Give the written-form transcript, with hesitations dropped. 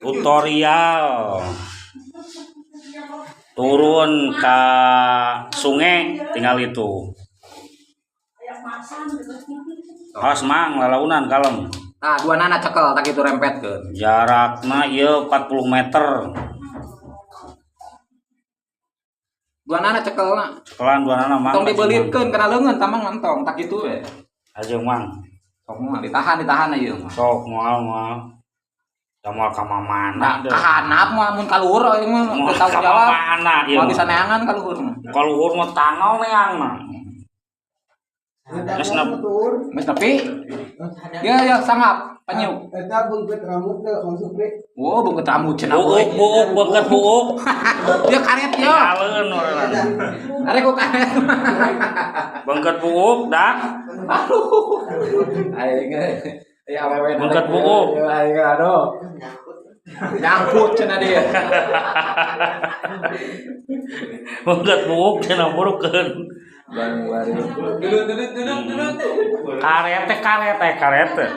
Tutorial turun ke sungai tinggal itu. Awas mang lalaunan kalem. Nah, dua nana cekel tak itu rempetkeun. Jarakna ieu 40 meter. Dua nana cekelna. Cekelan dua nana mang. Tong dibelitkeun kana leungeun tamang mantong tak kitu we. Ajeung mang. Sok moal ditahan ditahan ieu mah. Sok moal moal. Da moal ka mamana Nah, kahanap mah mun ka luhur ieu mah Moal teu ka jawab. mamana ieu. Moal bisa neangan ka luhur mah. Ka luhur mah tanggal neangna. Geus Geus nepi. Ya ya sangap panyu. Eta bungkut rambut teu Mang Supri. Oh, bungkut rambut cenah. Buuk buuk beukeut buuk. Ya karet ya. Tingaleun urang. Arek ku karet. Bengket buuk dah. Aduh. Aing ya awewe. Bungkut buuk. Aing aduh. Nyangkut cenah dia. Bengket buuk cenah burukeun. Duduk duduk duduk duduk. Karet teh karet teh karet teh.